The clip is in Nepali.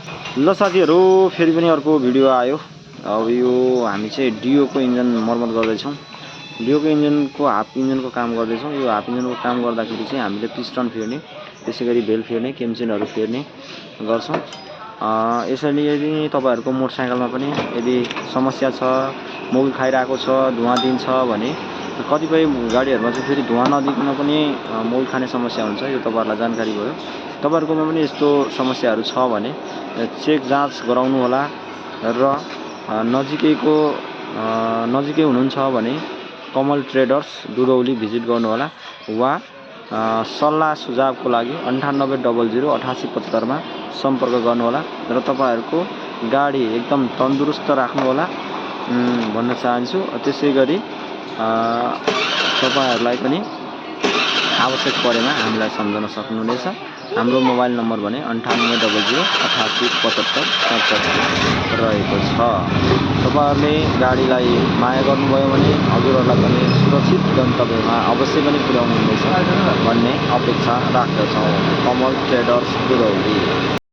ल साथीहरु फेरि पनि अर्को भिडियो आयो। अब यो हामी चाहिँ डिओ को इन्जिन मर्मत गर्दैछौँ। डिओ को इन्जिनको हाफ इन्जिनको काम गर्दैछौँ। यो हाफ इन्जिनको काम गर्दाखेरि चाहिँ हामीले पिस्टन फेर्ने, त्यसैगरी बेल फेर्ने, केम्चिनहरु फेर्ने गर्छौँ। यसैले यदि तपाईहरुको मोटरसाइकलमा पनि यदि समस्या छ, मोबिल खाइरहेको छ, धुवा दिन्छ भने कतिपय गाडीहरुमा चाहिँ फेरि धुवा नदिकन पनि मोबिल खाने समस्या हुन्छ। यो तपाईहरुलाई जानकारी भयो। तपाईहरुकोमा पनि यस्तो समस्याहरु छ भने चेक जाँच गराउनु होला र नजिकै हुनुहुन्छ भने कमल ट्रेडर्स दुधौली भिजिट गर्नु होला वा सल्लाह सुझावको लागि 9800 8875 मा सम्पर्क गर्नु होला र तपाईहरुको गाडी एकदम तन्दुरुस्त राख्नु होला भन्न चाहन्छु। त्यसैगरी तपाईहरुलाई पनि आवश्यक परेमा हामीलाई सम्झन सक्नुहुनेछ। हाम्रो मोबाइल नम्बर भने 9800 8875 रहेको छ। तपाईहरुले गाडीलाई माया गर्नुभयो भने हजुरहरुलाई पनि सुरक्षित गन्तव्यमा अवश्य पनि पुर्याउनु हुनेछ भन्ने अपेक्षा राख्दछौँ। कमल ट्रेडर्स दुधौली।